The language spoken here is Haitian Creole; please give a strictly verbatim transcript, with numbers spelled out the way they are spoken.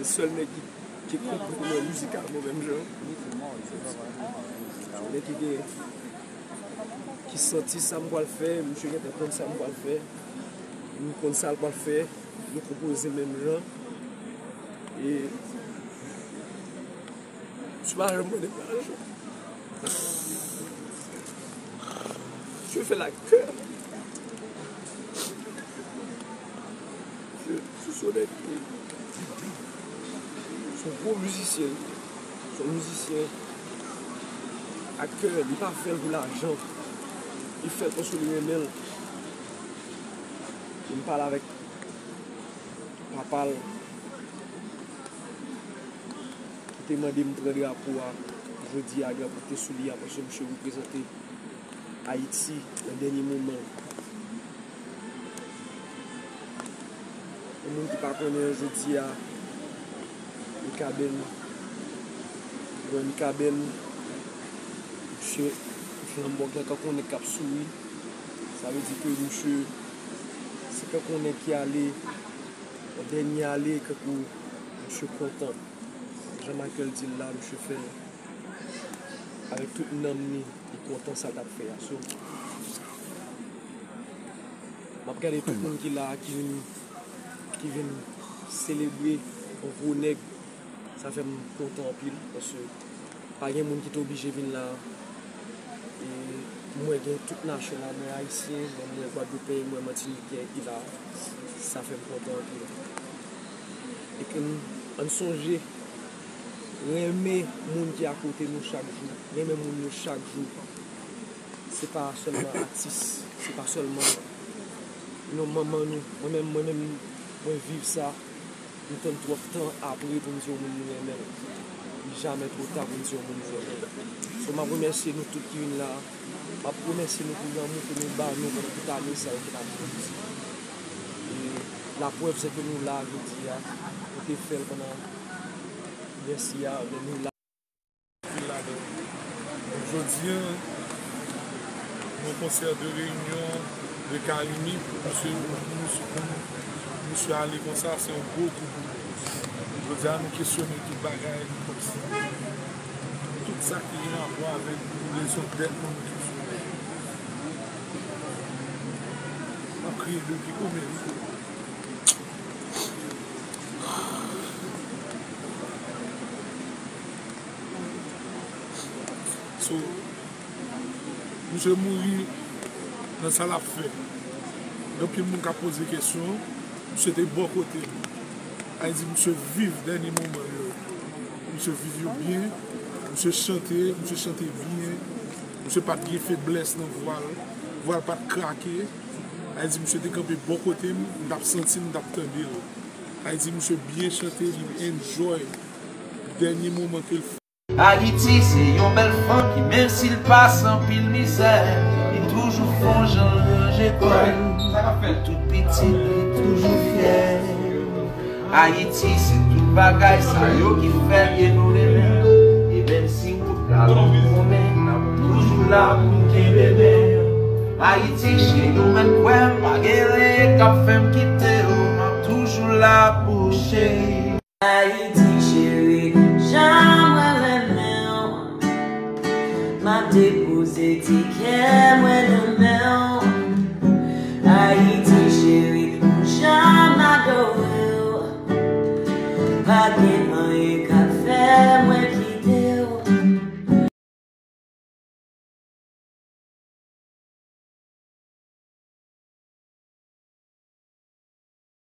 Sèl nèg ki, ki konprann mwen mizikalman menm jan. Nèg ki gen, ki santi sa m pral fè, misye gentan konn sa m pral fè. M konn sa l pral fè, nou konpoze menm jan. E, misye pa janm mande m lajan. Misye fè l ak kè. Misye, misye se yon nèg ki, se yon gwo mizisyen. Se yon mizisyen ak kè, li pa fè l pou lajan. Li fè l paske li renmen l. E m pale avèk papa l, ki te mande m pran drapo a. Jodi a, drapo ki te sou li a, paske misye reprezante Ayiti nan dènye moman. Pou moun ki pa konnen, jodi a, Mikaben, Gran Mikaben, misye flanbo gen kankonnen k ap souri. Sa vle di ke misye, se kankonnen ki ale, yon dènye ale, kankou misye kontan. Jan Michael di l la, misye fè l avèk tout nanm li, li kontan sa l t ap fè a. So, m ap gade tout moun ki la a, ki vin, ki vin selebre yon gwo nèg, sa fè m kontan anpil, paske pa gen moun ki te oblije vin la a. E m wè gen tout nasyon la, m wè ayisyen, men m wè gwadloupeyè, m wè matinitè ki la a. Sa fè m kontan anpil. E ke n, ann sonje renmen moun ki akote nou chak jou, renmen moun nou chak jou. Se pa sèlman atis, se pa sèlman non manman nou. Mwen menm, mwen menm, mwen viv sa. M tann twòp tan apre pou m di yon moun m renmen l. Li jamè twò ta pou m di yon moun m renmen l. So, m ap remèsye nou tout ki vin la a. M ap remèsye nou pou lanmou ke nou ba nou pandan tout ane sa yo ke n ap viv. E laprèv se ke nou la jodi a. Nou te fè l pandan mèsi a, men nou la. Anpil ladan. Jodi a, yon konsè de reyinyon de Carimi, pou misye, pou misye, pou misye ale konsa, se yon gwo kou pou nou. Jodi a, nou kesyone tout bagay, kòmsi tout sa ki gen rapò avèk rezon dèt nou, nou kesyone. M ap kriye depi konbyen de tan? So, misye mouri nan sa l ap fè. Gen anpil moun k ap poze kesyon, misye te bò kote m. Sa vle di, misye viv dènye moman yo. Misye viv yo byen, misye chante, misye chante byen. Misye pa t gen feblès nan vwa l, vwa l pa t krake. Sa vle di, misye te kanpe bò kote m, m t ap santi l, m t ap tande l. Sa vle di, misye byen chante, li enjoy dènye moman ke l Ayiti se yon bèl fanmi, menm si l pase anpil mizè, li toujou fè yon jan ranje kò l. Tout pitit li toujou fyè. Ayiti se tout bagay sa yo ki fè byen nou renmen l. E menm si wout la long konnen, n ap toujou la pou n kenbe men. Ayiti cheri, ou mèt kwè m, pa gen anyen k ap fè m kite w, m ap toujou la pou ou cheri. Ayiti cheri, jan mwen renmen w. M ap depoze ti kè mwen nan men w. Ayiti cheri, pou jan m adore w. Pa gen anyen k ap fè mwen kite w.